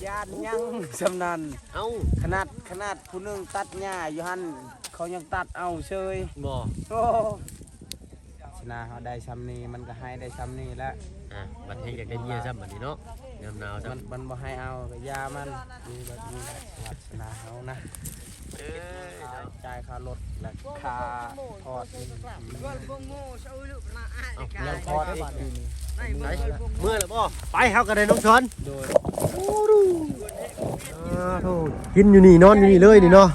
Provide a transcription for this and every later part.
ຢ້ານຫຍັງສ່ຳນັ້ນ? ເອົ້າ ຂະໜາດ ຂະໜາດຜູ້ໜຶ່ງຕັດຫຍ້າຢູ່ຫັ້ນ ເຂົາຍັງຕັດເອົາເຊີຍ. ບໍ່ ໂອ້ ຊະນາເຮົາໄດ້ຊ່ຳນີ້ ມັນກໍໃຫ້ໄດ້ຊ່ຳນີ້ແຫຼະ. ອ່າ ບັດແຮງຢາກໄດ້ເມຍຊ້ຳບັດນີ້ເນາະ ຍາມໜາວຊ້ຳ ມັນ ມັນບໍ່ໃຫ້ເອົາກໍຢ່າມັນ. ມີແບບນີ້ແຫຼະ ວາສະນາເຮົານະ. ເອີ ຈ່າຍຄ່າລົດ ແລະ ຄ່າທອດນີ້ ເອົາ ຍັງທອດອີກ. ເມື່ອແລ້ວບໍ່? ໄປ ເຮົາກໍໄດ້ນ້ອງສອນ. ໂດຍ ອ້າໂທ້ ກິນຢູ່ນີ້ ນອນຢູ່ນີ້ເລີຍນີ້ເນາະ.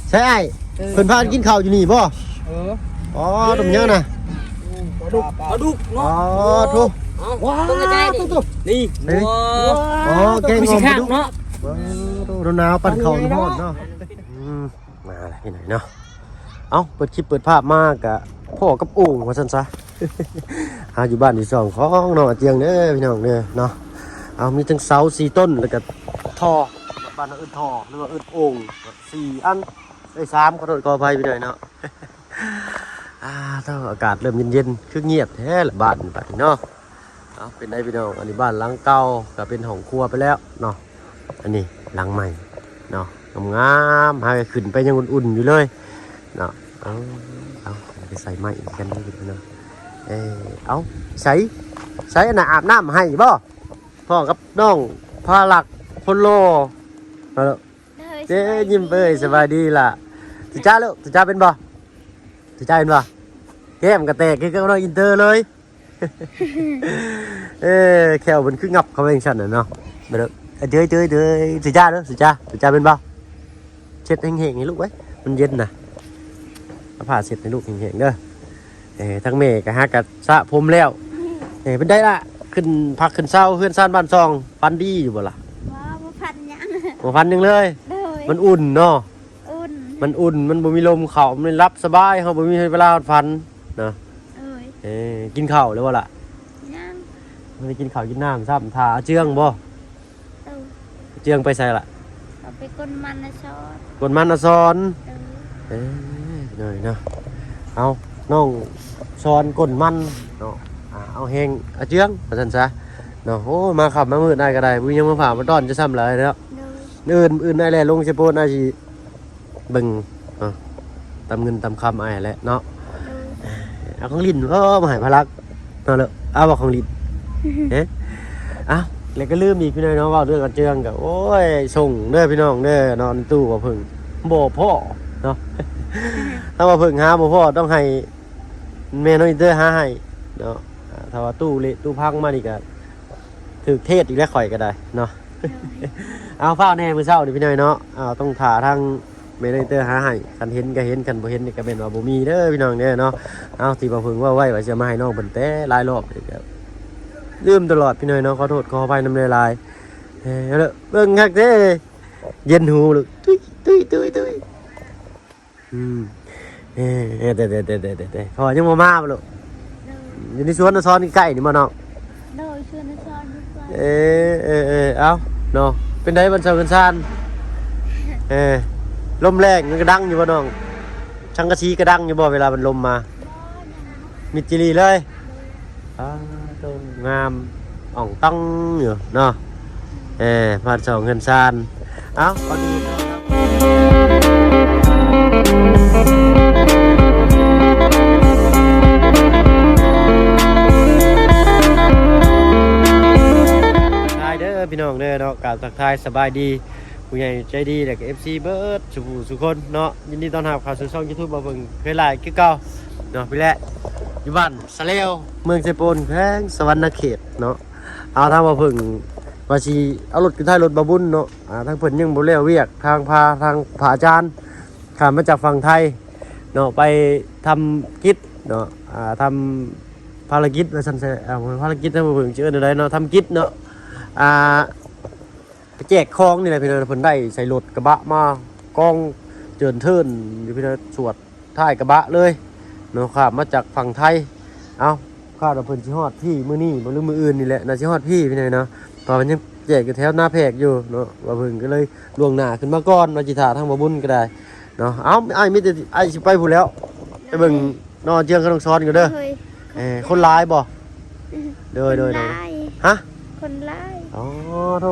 ໃຊ່ອ້າຍ ເອີ ເພິ່ນພາກັນກິນເຂົ້າຢູ່ນີ້ບໍ່? ເອີ ອໍ ຕົ້ມຫຍັງນະ? ປາດຸກ ປາດຸກເນາະ. ອໍ ໂທ້ ວ້າວ ໂທ້ ນີ້ ເອີ ອໍ ແກງອ່ອມປາດຸກເນາະ. ໂອ້ ໜາວໆ ປັ່ນເຂົ້າຮ້ອນເນາະ. ອືມ ມາແລ້ວພີ່ນ້ອງເນາະ. ເອົ້າ ເປີດຄລິບເປີດພາບມາກະພໍ້ກັບໂອ່ງວ່າຊັ້ນຊະ. ເຮົາຢູ່ບ້ານທີສອງຂອງນ້ອງອາເຈືອງເດີພີ່ນ້ອງເດີເນາະ. ເອົາ ມີທັງເສົາສີ່ຕົ້ນ ແລ້ວກະທໍ່ ບ້ານເຮົາເອີ້ນທໍ່ ຫຼືວ່າເອີ້ນໂອ່ງ ສີ່ອັນ ເອີຍ ສາມ ຂໍໂທດຂໍອະໄພພີ່ນ້ອງເນາະ. ອ່າ ເທົ່າອາກາດເລີ່ມເຢັນໆ ຄືງຽບແທ້ລະບ້ານບັດນີ້ເນາະ. ເອົາ ເປັນໃດພີ່ນ້ອງ ອັນນີ້ບ້ານຫຼັງເກົ່າ ກໍເປັນຫ້ອງຄົວໄປແລ້ວເນາະ. ອັນນີ້ຫຼັງໃໝ່ເນາະ ງາມໆ ຫາຂຶ້ນໄປຍັງອຸ່ນໆ ຢູ່ເລີຍເນາະ. ເອົາ ເອົາ ໄປໃສ່ໄມ້ກັນເນາະ. ເອີ ເອົາ ໃສ່ ໃສ່ອັນນ່າ ອາບນ້ຳໃຫ້ບໍ່? ພ້ອມກັບນ້ອງພາລັກຄົນຫຼໍ່. ເອົາ ໂດຍ ເຈ້ ສະບາຍດີ ຍິ້ມເປີຍ ສະບາຍດີລະ. ສຸຈ້າລູກ ສຸຈ້າເປັນບໍ່? ສຸຈ້າເປັນບໍ່? ແກ້ມກໍແຕກຄືກັບນ້ອງອິນເຕີເລີຍ. ເອີ ແຂ້ວເພິ່ນຄືຫງັບເຂົ້າໄປຈັ່ງຊັ້ນນະເນາະ. ມາເດີ ເດີ ເດີ ເດີ ສຸຈ້າເດີ ສຸຈ້າ ສຸຈ້າເປັນບໍ່? ເຊັດແຫ້ງໆ ໃຫ້ລູກເວີຍ ມັນເຢັນນະ. ເອົາຜ້າເຊັດໃຫ້ລູກແຫ້ງໆ ເດີ. ເອີ ທາງແມ່ກໍຫາກະສະຜົມແລ້ວ. ເອີ ເປັນໃດລະ? ຂຶ້ນພັກຂຶ້ນເຊົາເຮືອນຊານບ້ານຊ່ອງ ຝັນດີຢູ່ບໍ່ລະ? ບໍ່ ບໍ່ຝັນຫຍັງ ບໍ່ຝັນຫຍັງເລີຍ. ໂດຍ ມັນອຸ່ນເນາະ. ອຸ່ນ ມັນອຸ່ນ ມັນບໍ່ມີລົມເຂົ້າ ມັນຫຼັບສະບາຍ ເຮົາບໍ່ມີເວລາຝັນເນາະ. ໂດຍ ເອີ ກິນເຂົ້າແລ້ວບໍ່ລະ? ຍັງ ບໍ່ໄດ້ກິນເຂົ້າກິນນ້ຳຊ້ຳ. ຖ້າອາເຈືອງບໍ່? ເອີ ອາເຈືອງໄປໃສລະ? ເຂົາໄປກົນມັນອາຊອນ ກົນມັນອາຊອນ. ເອີ ເອີ ໂດຍເນາະ. ເອົາ ນ້ອງຊອນກົນມັນເນາະ. ອ່າ ເອົາແຮງອາເຈືອງວ່າຊັ້ນຊະເນາະ. ໂອ້ ມາຄ່ຳມາມືດອ້າຍກໍໄດ້ ບໍ່ມີຫຍັງມາຝາກມາຕ້ອນຈະຊ້ຳຫຼາຍເນາະ. ໂດຍ ອື່ນ ອື່ນອ້າຍແລ່ລົງໃສ່ໂພນ ອ້າຍຊິ ເບິ່ງເນາະ ຕຳເງິນຕຳຄຳອ້າຍແຫຼະເນາະ. ໂດຍ ເອົາຂອງຫຼິ້ນ ເອີ ມາໃຫ້ພາລັກເນາະ. ເລີ ເອົາບໍ່ຂອງຫຼິ້ນ ເອີ ເອົ້າ ແລ້ວກໍລືມອີກພີ່ນ້ອງເນາະ. ເວົ້າເລື່ອງອາເຈືອງກໍ ໂອ້ຍ ສົ່ງເດີພີ່ນ້ອງເດີເນາະ ໃນຕູ້ບໍ່ເພິ່ງບໍ່ພໍ້ເນາະ. ຖ້າບໍ່ເພິ່ງຫາບໍ່ພໍ້ ຕ້ອງໃຫ້ແມ່ນ້ອງອິນເຕີຫາໃຫ້ເນາະ. ອ່າ ຖ້າວ່າຕູ້ເລະຕູ້ພັງມານີ້ກໍຖືກເທດອີກແລ້ວ ຂ້ອຍກໍໄດ້ເນາະ. ໂດຍ ເອົາ ຟ້າວແດ່ມື້ເຊົ້ານີ້ພີ່ນ້ອງເນາະ. ເອົາ ຕ້ອງຖ້າທາງ ແມ່ນ້ອງເຕີຫາໃຫ້ ຄັນເຫັນກໍເຫັນ ຄັນບໍ່ເຫັນນີ້ກໍແມ່ນວ່າບໍ່ມີເດີພີ່ນ້ອງເດີເນາະ. ເອົາ ທີ່ບໍ່ເພິ່ງເວົ້າໄວ້ວ່າຈະມາໃຫ້ນ້ອງເພິ່ນແຕ່ຫຼາຍຮອບ ກໍລືມຕະຫຼອດພີ່ນ້ອງເນາະ. ຂໍໂທດຂໍອະໄພນຳຫຼາຍໆ. ເອີ ເບິ່ງຄັກເດ້ ເຢັນຫູເລີຍ ຕຸ້ຍ ຕຸ້ຍ ຕຸ້ຍ ຕຸ້ຍ. ອືມ ເອີ ເອີ ເອີ ເອີ ເອີ ເອີ ເອີ ເພາະວ່າຍັງບໍ່ມາບໍ່ລູກ? ໂດຍ ຢູ່ໃນສວນອາຊອນໃກ້ໆນີ້ບໍ່ນ້ອງ? ໂດຍ ສວນອາຊອນຢູ່ໃກ້. ເອີ ເອີ ເອີ ເອົ້າເນາະ ເປັນໃດບ້ານຊ່ອງເຮືອນຊານ? ເອີ ລົມແຮງມັນກະດັງຢູ່ບໍ່ນ້ອງ? ສັງກະສີກະດັງຢູ່ບໍ່ເວລາມັນລົມມາ? ບໍ່ ຍັງ ມິດຈີລີເລີຍ. ອ້າ ໂທ້ ງາມອ່ອງຕ່ອງຢູ່ເນາະ. ເອີ ບ້ານຊ່ອງເຮືອນຊານ. ເອົ້າ ຂໍດີເນາະ ໄດ້ເດີພີ່ນ້ອງເດີເນາະ. ກາບທັກທາຍສະບາຍດີ ຜູ້ໃຫຍ່ໃຈດີ ແລະກໍເອັຟຊີເບິດສູ່ຜູ້ສູ່ຄົນເນາະ. ຍິນດີຕ້ອນຮັບເຂົ້າສູ່ຊ່ອງຢູທູບບ່າວເຜິ້ງເຄີຍຫຼາຍຄືເກົ່າເນາະ. ພີ່ແຫຼະ ຢູ່ບ້ານສະແລວ ເມືອງໄຊໂປນ ແຂວງສະຫວັນນະເຂດເນາະ. ເອົາ ທາງບ່າວເຜິ້ງວ່າຊິເອົາລົດຂຶ້ນທ້າຍລົດບ່າວບຸນເນາະ. ອ່າ ທາງເພິ່ນຍັງບໍ່ແລ້ວວຽກ ທາງພາ ທາງພະອາຈານຂ້າມມາຈາກຝັ່ງໄທເນາະ ໄປທຳກິດເນາະ. ອ່າ ທຳພາລະກິດວ່າຊັ້ນຊະ. ເອົາ ພາລະກິດທາງບ່າວເຜິ້ງຊິເອີ້ນແນວໃດເນາະ ທຳກິດເນາະ. ອ່າ ໄປແຈກຂອງນີ້ແຫຼະພີ່ນ້ອງ. ເພິ່ນໄດ້ໃສ່ລົດກະບະມາກອງເຈີນເທີນຢູ່ພີ່ນ້ອງ ສວດທ້າຍກະບະເລີຍເນາະ ຂ້າມມາຈາກຝັ່ງໄທ. ເອົ້າ ຄາດວ່າເພິ່ນຊິຮອດພີ້ມື້ນີ້ບໍ່ ຫຼືມື້ອື່ນນີ້ແຫຼະ ໜ້າຊິຮອດພີ້ພີ່ນ້ອງເນາະ. ເພາະວ່າຍັງແຈກຢູ່ແຖວນາແພກຢູ່ເນາະ ບ່າວເຜິ້ງກໍເລີຍລ່ວງໜ້າຂຶ້ນມາກ່ອນ ວ່າຊິຖ້າທາງບ່າວບຸນກໍໄດ້ເນາະ. ເອົ້າ ອ້າຍມີແຕ່ ອ້າຍຊິໄປພຸ້ນແລ້ວ ໄປເບິ່ງ ນ້ອງເຈືອງກັບນ້ອງຊອນກ່ອນເດີ. ໂດຍ ເອີ ຄົນຫຼາຍບໍ່? ໂດຍ ໂດຍ ໂດຍ ຄົນຫຼາຍ. ຮະ? ຄົນຫຼາຍ. ອໍ ໂທ້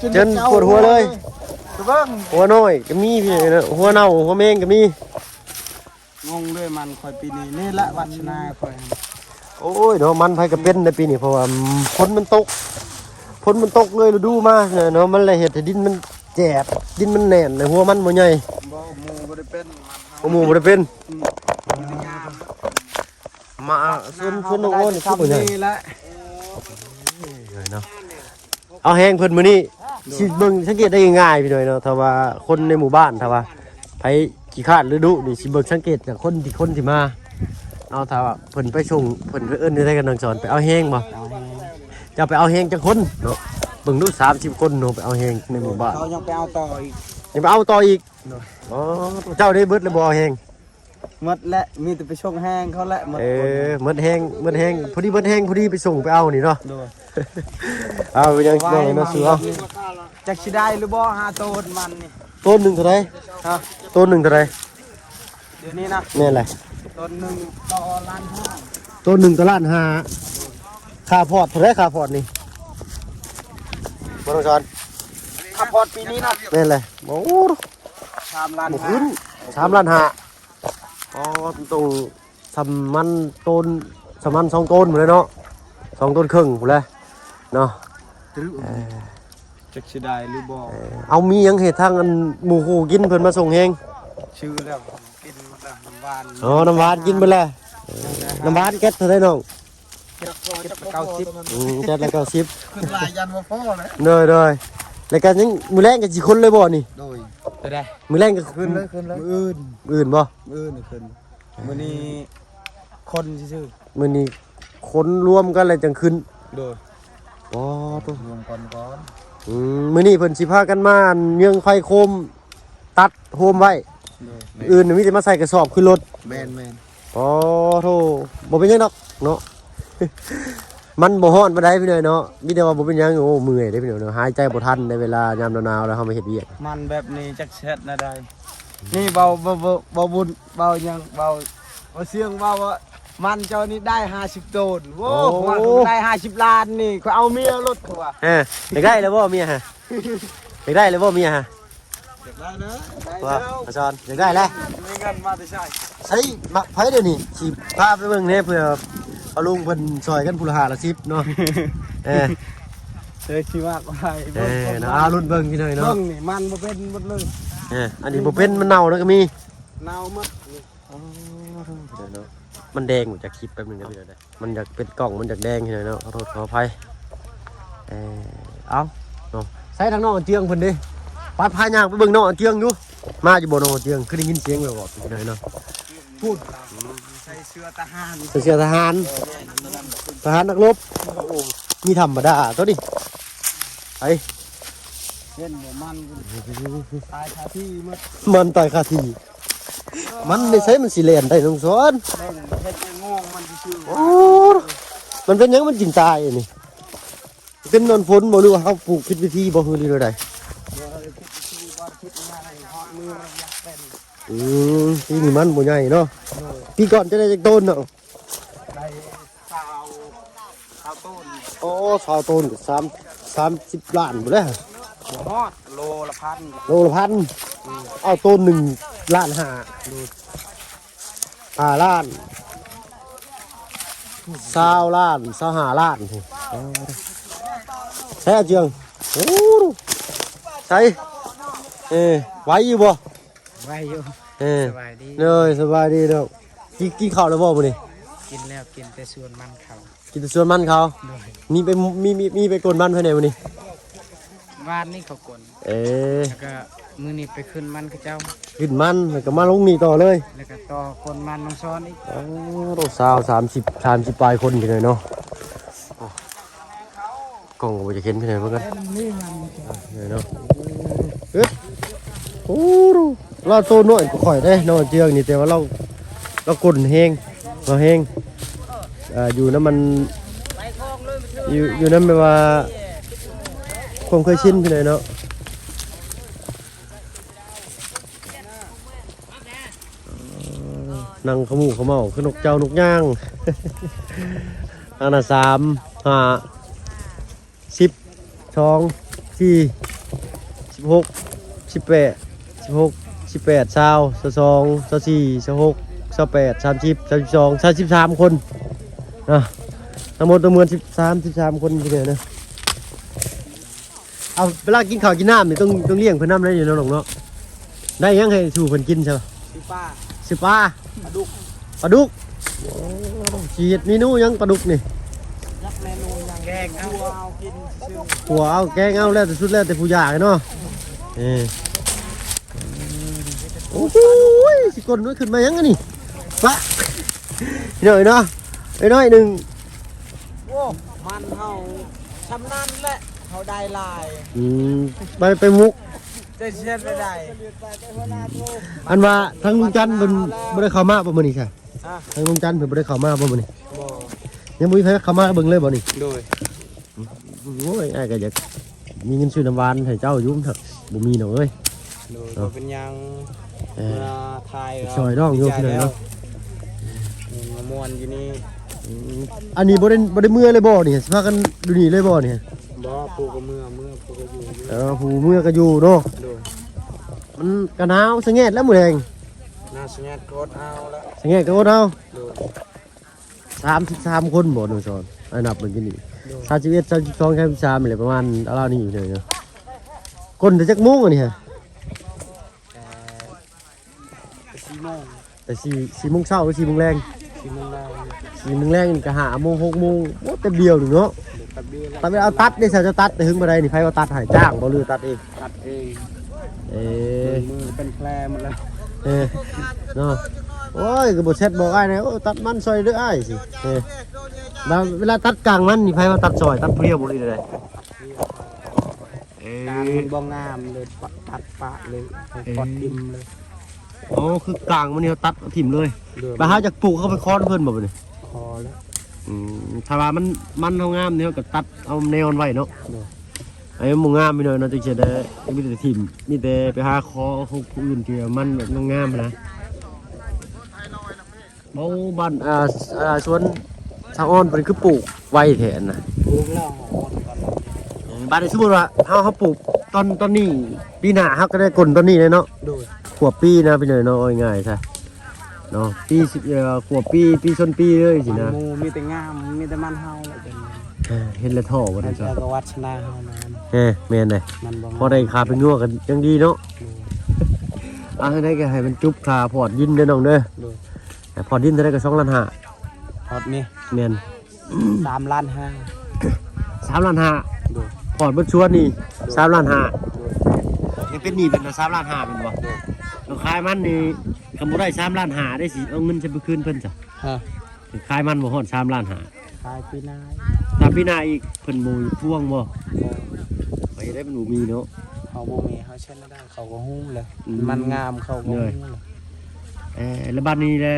ຈົນປວດຫົວເລີຍ ເບິ່ງ ຫົວນ້ອຍກໍມີພີ່ນ້ອງເນາະ ຫົວເນົ່າຫົວແມງກໍມີ. ງົງເລີຍມັນຂ້ອຍປີນີ້ ນີ້ລະວາດສະໜາຂ້ອຍ. ໂອ້ຍເນາະ ມັນໃຜກໍເປັນໃນປີນີ້ ເພາະວ່າຝົນມັນຕົກ ຝົນມັນຕົກເລີຍ ລະດູມາເນາະ ມັນລະເຮັດໃຫ້ດິນມັນແຈບ ດິນມັນແໜ້ນ ແລະຫົວມັນບໍ່ໃຫຍ່. ບໍ່ ໝູ່ບໍ່ໄດ້ເປັນ ໝູ່ບໍ່ໄດ້ເປັນ. ອືມ ມາ ສ່ວນ ສ່ວນນ້ອງໂອນຄືບໍ່ໃຫຍ່ ນີ້ແຫຼະ ເນາະ. ເອົາແຮງເພິ່ນມື້ນີ້ ຊິເບິ່ງສັງເກດໄດ້ງ່າຍໆ ພີ່ນ້ອງເນາະ. ຖ້າວ່າຄົນໃນໝູ່ບ້ານ ຖ້າວ່າໃຜຂີ້ຄ້ານຫຼືດຸນີ້ ຊິເບິ່ງສັງເກດຈາກຄົນທີ່ ຄົນທີ່ມາເນາະ. ຖ້າວ່າເພິ່ນໄປສົ່ງ ເພິ່ນເອີ້ນໄດ້ກັນ ນາງສອນ ໄປເອົາແຮງບໍ່? ເອົາແຮງ ເຈົ້າໄປເອົາແຮງຈັກຄົນເນາະ? ເບິ່ງດູ ສາມສິບຄົນເນາະ ໄປເອົາແຮງໃນໝູ່ບ້ານ. ເຂົາຍັງໄປເອົາຕໍ່ອີກ ຍັງໄປເອົາຕໍ່ອີກ. ໂດຍ ອໍ ເຈົ້າໄດ້ເບິດແລ້ວບໍ່ແຮງ? ໝົດແລ້ວ ມີແຕ່ໄປສົ່ງແຮງເຂົາແຫຼະ. ໝົດ ເອີ ຄົນ ໝົດແຮງ ໝົດແຮງ ພໍດີໝົດແຮງ ພໍດີໄປສົ່ງໄປເອົານີ້ເນາະ. ໂດຍ ເອົາ ເປັນຫຍັງເນາະ ເນາະ ຊື້ເອົາ. ຈັກຊິໄດ້ຫຼືບໍ່ ຫາໂຕນມັນນີ້ ໂຕນໜຶ່ງເທົ່າໃດ? ຮະ ໂຕນໜຶ່ງເທົ່າໃດ? ດຽວນີ້ນະ ແມ່ນແຫຼະ ໂຕນໜຶ່ງຕໍ່ລ້ານຫ້າ ໂຕນໜຶ່ງຕໍ່ລ້ານຫ້າ. ຄ່າພອດເທົ່າໃດ ຄ່າພອດນີ້ ບໍ່ຕ້ອງສອນ? ຄ່າພອດປີນີ້ນະ ແມ່ນແຫຼະ ໂອ້ ສາມລ້ານ ບໍ່ຂຶ້ນ ຫ້າ ສາມລ້ານຫ້າ. ອໍ ຕ້ອງ ສ່ຳມັນໂຕນ ສ່ຳມັນສອງໂຕນພຸ້ນແຫຼະເນາະ ສອງໂຕນເຄິ່ງພຸ້ນແຫຼະເນາະ. ເອີ ຈັກຊິໄດ້ຫຼືບໍ່. ເອີ ເອົາ ມີຫຍັງໃຫ້ທາງອັນໝູ່ຄູ່ກິນ ເພິ່ນມາສົ່ງແຮງ? ຊື້ແລ້ວ ກິນໝົດແລ້ວ ນ້ຳຫວານ. ອໍ ນ້ຳຫວານກິນເບິດແລ້ວ. ເອີ ນ້ຳຫວານແກັດເທົ່າໃດນ້ອງ? ແກັດລະເກົ້າສິບ. ອືມ ແກັດລະເກົ້າສິບ ຂຶ້ນຫຼາຍ ຢ້ານບໍ່ພໍແຫຼະ. ໂດຍໆ ແລ້ວກໍຍັງ ມື້ແລງກໍຊິຂົນເລີຍບໍ່ນີ້? ໂດຍ ມື້ແລງກໍຂຶ້ນເລີຍ ຂຶ້ນເລີຍ ມື້ອື່ນ ມື້ອື່ນບໍ່? ມື້ອື່ນຂຶ້ນ ມື້ນີ້ຂົນຊື່ໆ ມື້ນີ້ຂົນລວມກັນແລ້ວຈັ່ງຂຶ້ນ. ໂດຍ ອໍ ໂຕ ລວມກັນກ່ອນ. ອືມ ມື້ນີ້ເພິ່ນຊິພາກັນມາເຍືອງໄຟໂຄມ ຕັດໂຮມໄວ້. ໂດຍ ອື່ນມີແຕ່ມາໃສ່ກະສອບຂຶ້ນລົດ. ແມ່ນໆ. ອໍ ໂທ້ ບໍ່ເປັນຫຍັງດອກເນາະ ມັນບໍ່ຮ້ອນປານໃດພີ່ນ້ອງເນາະ. ມີແຕ່ວ່າບໍ່ເປັນຫຍັງ. ໂອ້ ເມື່ອຍເດ້ພີ່ນ້ອງເນາະ ຫາຍໃຈບໍ່ທັນໃນເວລາຍາມໜາວໆ ແລ້ວເຮົາມາເຮັດວຽກ. ມັນແບບນີ້ຈັກເຮັດແນວໃດ ນີ້ເວົ້າ ເວົ້າ ເວົ້າ ເວົ້າບຸນ ເວົ້າຫຍັງ ເວົ້າ ເວົ້າສຽງ ເວົ້າວ່າມັນເຈົ້ານີ້ໄດ້ຫ້າສິບໂຕນ. ໂອ້ ໂອ້ ວ່າໄດ້ຫ້າສິບລ້ານນີ້ ຂ້ອຍເອົາເມຍລົດ ຂ້ອຍວ່າ. ເອີ ຢາກໄດ້ແລ້ວບໍ່ເມຍຫະ? ຢາກໄດ້ແລ້ວບໍ່ເມຍຫະ? ຢາກໄດ້ເດີ ວ່າ ອາຈານ ຢາກໄດ້ແຫຼະ. ມີເງິນມາແຕ່ໃສ? ໃສ ມັກໃຜດຽວນີ້ ຊິພາໄປເບິ່ງແດ່ ເພື່ອເອົາລຸງເພິ່ນຊ່ອຍກັນຜູ້ລະຫ້າລະສິບເນາະ. ເອີ ເອີ ຊິມັກໃຜ ເອີ ເນາະ ເອົາລຸ້ນເບິ່ງພີ່ນ້ອງເນາະ. ເບິ່ງນີ້ມັນບໍ່ເປັນໝົດເລີຍ. ເອີ ອັນນີ້ບໍ່ເປັນ ມັນເນົ່າແລ້ວກໍມີ ເນົ່າໝົດນີ້. ອໍ ເນາະ ມັນແດງ ຈາກຄລິບແປັບໜຶ່ງເດີພີ່ນ້ອງເດີ. ມັນຢາກເປັນກ້ອງ ມັນຢາກແດງໃຫ້ໜ້ອຍເນາະ ຂໍໂທດຂໍອະໄພ. ເອີ ເອົາເນາະ ໃສ່ທາງນ້ອງເຈືອງເພິ່ນເດ້ ໄປພາຍ່າງໄປເບິ່ງນ້ອງເຈືອງຢູ່. ມາຢູ່ບໍ່ນ້ອງເຈືອງ? ຄືໄດ້ຍິນສຽງແວ່ວໆ ເນາະ ພຸ້ນ ໃສ່ເສື້ອທະຫານ ໃສ່ເສື້ອທະຫານ ທະຫານນັກລົບ. ໂອ້ ມີທຳມະດາໂຕນີ້ ໄປ ເຫັນບໍ່ ມັນຕາຍຄາທີ່ໝົດ ມັນຕາຍຄາທີ່. ມັນໄດ້ໃສ ມັນຊິແລ່ນໄດ້ນ້ອງສອນ? ເບິ່ງເຮັດງວງມັນຊື່ໆ. ໂອ້ ມັນເປັນຫຍັງມັນຈຶ່ງຕາຍນີ້? ເປັນຍ້ອນຝົນບໍ່ ຫຼືວ່າເຮົາປູກຜິດວິທີບໍ່ ຫຼືແນວໃດ? ບໍ່ໄດ້ຜິດວິທີ ບໍ່ຜິດຫຍັງ ຮອດມືມັນຢາກເປັນ. ອືມ ປີນີ້ມັນບໍ່ໃຫຍ່ເນາະ. ໂດຍ ປີກ່ອນຈະໄດ້ຈັກໂຕນເນາະ? ໄດ້ຊາວ ຊາວໂຕນ. ໂອ້ ຊາວໂຕນກໍສາມ ສາມສິບລ້ານພຸ້ນແຫຼະ. ບໍ່ຮອດ ໂລລະພັນ ໂລລະພັນ. ອືມ ເອົາໂຕນໜຶ່ງລ້ານຫ້າ. ໂດຍ ຫ້າລ້ານ ຊາວລ້ານ ຊາວຫ້າລ້ານພຸ້ນ. ແທ້ເຈືອງ ໂອ້ ໃສ ເອີ ໄຫວຢູ່ບໍ່? ໄຫວຢູ່. ເອີ ສະບາຍດີ ໂດຍ ສະບາຍດີເນາະ. ກິນ ກິນເຂົ້າແລ້ວບໍ່ມື້ນີ້? ກິນແລ້ວ ກິນແຕ່ສວນມັນເຂົາ. ກິນແຕ່ສວນມັນເຂົາ. ໂດຍ ມີໄປ ມີ ມີ ມີໄປກົນມັນໃຜແດ່ມື້ນີ້? ວານນີ້ເຂົາກົນ. ເອີ ແລ້ວກໍມື້ນີ້ໄປຂຶ້ນມັນເຂົາເຈົ້າ ຂຶ້ນມັນ ແລ້ວກໍມາລົງນີ້ຕໍ່ເລີຍ ແລ້ວກໍຕໍ່ກົນມັນນ້ອງຊອນອີກ. ໂອ້ ຊາວ ສາມສິບ ສາມສິບປາຍຄົນຢູ່ເລີຍເນາະ. ກ້ອງກໍບໍ່ຢາກເຫັນເທົ່າໃດເໝືອນກັນ. ເອີ ເນາະ ເອີ ໂອ້ ລາວໂຕນ້ອຍກວ່າຂ້ອຍເດ້ ນ້ອງເຈືອງນີ້ ແຕ່ວ່າລາວ ລາວກົນແຮງ ລາວແຮງ. ເອີ ຢູ່ນຳມັນ ຢູ່ ຢູ່ນຳແບບວ່າຄວາມເຄີຍຊິນພີ່ນ້ອງເນາະ. ນັ່ງຂະໝູຂະເໝົາຄືນົກເຈົ້ານົກຍ່າງ. ອັນນະ ສາມ ຫ້າ ສິບ ສອງ ທີ່ສິບຫົກ ສິບແປດ ສິບຫົກ ສິບແປດ ຊາວ ຊາວສອງ ຊາວສີ່ ຊາວຫົກ ຊາວແປດ ສາມສິບ ສາມສິບສອງ ສາມສິບສາມຄົນນະ ທັງໝົດທັງມວນສິບສາມ ສິບສາມຄົນຢູ່ເດີນະ. ເອົາ ເວລາກິນເຂົ້າກິນນ້ຳນີ້ຕ້ອງ ຕ້ອງລ້ຽງເພິ່ນນຳໄດ໋ເນາະ ນ້ອງເນາະ. ໄດ້ຫຍັງໃຫ້ສູ່ເພິ່ນກິນຊະ? ຊື້ປາ ຊື້ປາ ປາດຸກ ປາດຸກ. ໂອ້ ຊິເຮັດເມນູຫຍັງປາດຸກນີ້? ຈັກເມນູຫຍັງ ແກງເອົາ ຂົ້ວເອົາກິນຊື່ໆ ຂົ້ວເອົາແກງເອົາ ແລ້ວແຕ່ສຸດແລ້ວແຕ່ຜູ້ຢາກເນາະ. ເອີ ໂອ້ໂຫ ຊິກົ້ນມັນຂຶ້ນມາຫຍັງອັນນີ້? ປະ ນ້ອຍເນາະ ນ້ອຍໜຶ່ງ. ໂອ້ ມັນເຮົາຊ່ຳນັ້ນແຫຼະ ເຮົາໄດ້ຫຼາຍ. ອືມ ໄປ ໄປໝົກ ຈະເຮັດໄດ້. ອັນວ່າທາງລຸງຈັນເພິ່ນບໍ່ໄດ້ເຂົ້າມາບໍ່ມື້ນີ້ຊະ? ຮະ? ທາງລຸງຈັນເພິ່ນບໍ່ໄດ້ເຂົ້າມາບໍ່ມື້ນີ້? ບໍ່ ຍັງບໍ່ມີໃຜເຂົ້າມາເບິ່ງເລີຍບໍ່ນີ້? ໂດຍ. ໂອ້ຍ ອ້າຍກໍຢາກມີເງິນຊື້ນ້ຳຫວານໃຫ້ເຈົ້າຢູ່ ມັນບໍ່ມີດອກເອີຍ. ໂດຍ ເນາະ ບໍ່ເປັນຫຍັງ ເອີ ມາຖ່າຍ ຊ່ອຍນ້ອງຢູ່ ພີ່ນ້ອງເນາະ. ເອີ ມາມ່ວນຢູ່ນີ້. ອືມ ອັນນີ້ບໍ່ໄດ້ ບໍ່ໄດ້ເມືອເລີຍບໍ່ນີ້? ຊິພາກັນຢູ່ນີ້ເລີຍບໍ່ນີ້? ບໍ່ ຜູ້ກໍເມືອ ເມືອ ຜູ້ກໍຢູ່ ເອີ ຜູ້ເມືອກໍຢູ່ເນາະ. ໂດຍ. ມັນກໍໜາວສະແງດແລ້ວມື້ແລງ ໜາວສະແງດກໍອົດເອົາລະ ສະແງດກໍອົດເອົາ. ໂດຍ. ສາມສິບສາມຄົນບໍ່ ນ້ອງສອນ? ອ້າຍນັບເບິ່ງກິນນີ້ ໂດຍ ສາມສິບເອັດ ສາມສິບສອງ ສາມສິບສາມ ນີ້ແຫຼະ ປະມານລາວນີ້ເລີຍເນາະ. ກົ້ນແຕ່ຈັກໂມງອັນນີ້ຮະ? ແຕ່ສີ່ໂມງ ແຕ່ສີ່ ສີ່ໂມງເຊົ້າ ຫຼື ສີ່ໂມງແລງ? ສີ່ໂມງແລງ ສີ່ໂມງແລງນີ້ກໍຫ້າໂມງ ຫົກໂມງ. ໂອ້ ແປັບດຽວໜຶ່ງເນາະ. ໂດຍ ແປັບດຽວແລ້ວ. ຕັດ ເວລາເອົາຕັດເດ້ ເຈົ້າຕັດແຕ່ເຖິງປານໃດນີ້? ໃຜວ່າຕັດໃຫ້? ຈ້າງບໍ່ ຫຼື ຕັດເອງ? ຕັດເອງ. ເອີ ມືເປັນແຜໝົດແລ້ວ. ເອີ ເນາະ. ໂອ້ຍ ກໍບໍ່ແຊັດບອກອ້າຍແດ່ ໂອ້ ຕັດມັນຊ່ອຍເດີ້ອ້າຍ ຊິ. ເອີ ແລ້ວເວລາຕັດກ້າງມັນນີ້ ໃຜວ່າຕັດຊ່ອຍ? ຕັດຜູ້ດຽວບໍ່ ຫຼື ໃດ? ເອີ ກ້າງມັນບໍ່ງາມເລີຍ ປະ ຕັດປະເລີຍ ເອີ ປອດຖິ້ມເລີຍ. ໂອ້ ຄືກ້າງມັນນີ້ເຮົາຕັດຖິ້ມເລີຍ. ໂດຍ. ແລ້ວເຮົາຢາກປູກ ເຮົາໄປຂໍນຳເພິ່ນບໍ່ບັດນີ້? ຂໍແລ້ວ. ອືມ ຖ້າວ່າມັນ ມັນເຮົາງາມນີ້ ເຮົາກໍຕັດເອົາແນວມັນໄວ້ເນາະ. ໂດຍ. ໄອ້ມັນບໍ່ງາມ ພີ່ນ້ອງເນາະ ຈັ່ງຊີ້ນະ ມີແຕ່ຖິ້ມ ມີແຕ່ໄປຫາຂໍຂອງຜູ້ອື່ນທີ່ວ່າມັນແບບງາມໆນະ. ໂອ້ ບ້ານ ອ່າ ອ່າ ສວນສາວອອນເພິ່ນຄືປູກໄວແທ້ນະ? ປູກແລ້ວ ເອີ ບາດນີ້ສົມມຸດວ່າເຮົາ ເຮົາປູກຕອນ ຕອນນີ້ ປີໜ້າເຮົາກໍໄດ້ກົ້ນຕອນນີ້ແຫຼະເນາະ. ໂດຍ. ຂວບປີນະ ພີ່ນ້ອງເນາະ ເວົ້າງ່າຍໆຊະເນາະ ປີສິບ ເອີ ຂວບປີ ປີຊົນປີເລີຍຊີ້ນະ. ໝູ່ມີແຕ່ງາມ ມີແຕ່ມັນເຮົາແຫຼະ. ເອີ ເຫັນແລ້ວທໍ້ບໍ່ໄດ້ ແລ້ວກໍວັດສະນາເຮົານະ. ເອີ ແມ່ນເດ້ ມັນບໍ່ ພໍໄດ້ຄ່າເປັນງົວກໍຍັງດີເນາະ. ໂດຍ. ເອົາ ຈັ່ງໃດກໍໃຫ້ມັນຈຸບຄ່າພອດດິນເດີນ້ອງເດີ. ໂດຍ. ໃຫ້ພອດດິນເທົ່າໃດກໍສອງລ້ານຫ້າ ພອດນີ້? ແມ່ນ. ສາມລ້ານຫ້າ. ສາມລ້ານຫ້າ? ໂດຍ. ພອດເບິດສວນນີ້ ໂດຍ ສາມລ້ານຫ້າ? ໂດຍ. ຍັງເປັນໜີ້ເພິ່ນນະ ສາມລ້ານຫ້າແມ່ນບໍ່? ໂດຍ. ເຮົາຂາຍມັນນີ້ ຄັນບໍ່ໄດ້ສາມລ້ານຫ້າໄດ້ ຊິເອົາເງິນໃສໄປຄືນເພິ່ນຊະ? ຮະ? ຂາຍມັນບໍ່ຮອດສາມລ້ານຫ້າ ຂາຍປີໜ້າ. ຖ້າປີໜ້າອີກເພິ່ນບໍ່ທວງບໍ່? ບໍ່. ໄປໄດ້ມັນບໍ່ມີເນາະ. ເຮົາບໍ່ມີ ເຮົາເຊັນບໍ່ໄດ້ ເຂົາກໍຮູ້ແຫຼະ. ອືມ. ມັນງາມເຂົາກໍຮູ້ແຫຼະ. ເອີ ແລ້ວບັດນີ້ແຫຼະ